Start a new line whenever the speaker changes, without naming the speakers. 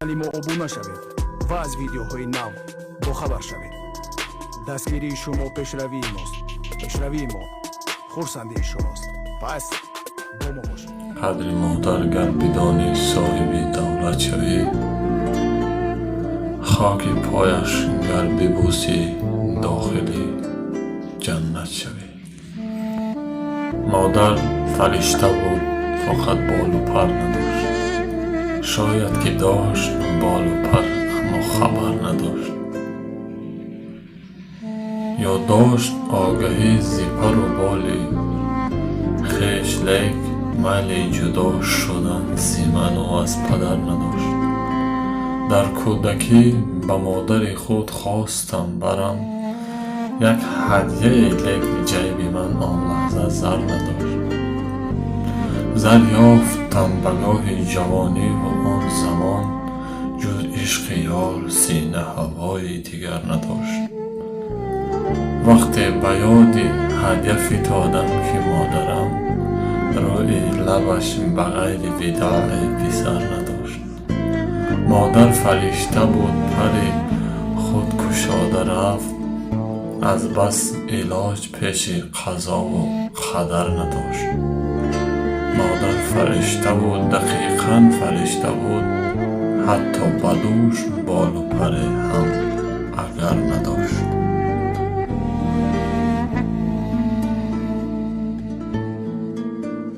Канали мо обуна шавед ва аз видеоҳои нав бохабар шавед. Дастгирии шумо пешравии мост, пешравии мо хурсандии шумост. Пас бо мо бошед.
Қадри модар гар бидонӣ, соҳиби давлат шавӣ. Хоки пояш гар бибӯсӣ, дохили ҷаннат шавӣ. Модар фаришта буд, фақат болу пар надошт. Шояд ки дошт болу пар, аммо хабар надошт. Ё дошт огаҳӣ зи пару боли хеш, лек майли ҷудо шудан зи ману аз падар надошт. Дар кӯдакӣ ба модари худ хостам барам як ҳадияе, лек ҷайби ман он лаҳза зар надошт. Зар ёфтам ба гоҳи ҷавониву он замон ҷуз ишқи ёр сина ҳавои дигар надошт. Вақте ба ёди ҳадя фитодам, ки модарам рӯи лабаш ба ғайри видои писар надошт. Модар фаришта буд, пари худ кушода рафт, аз бас илоҷ пеши қазову қадар надошт. Модар фаришта буд, дақиқан фаришта буд, ҳатто ба дӯш болу паре ҳам агар надошт.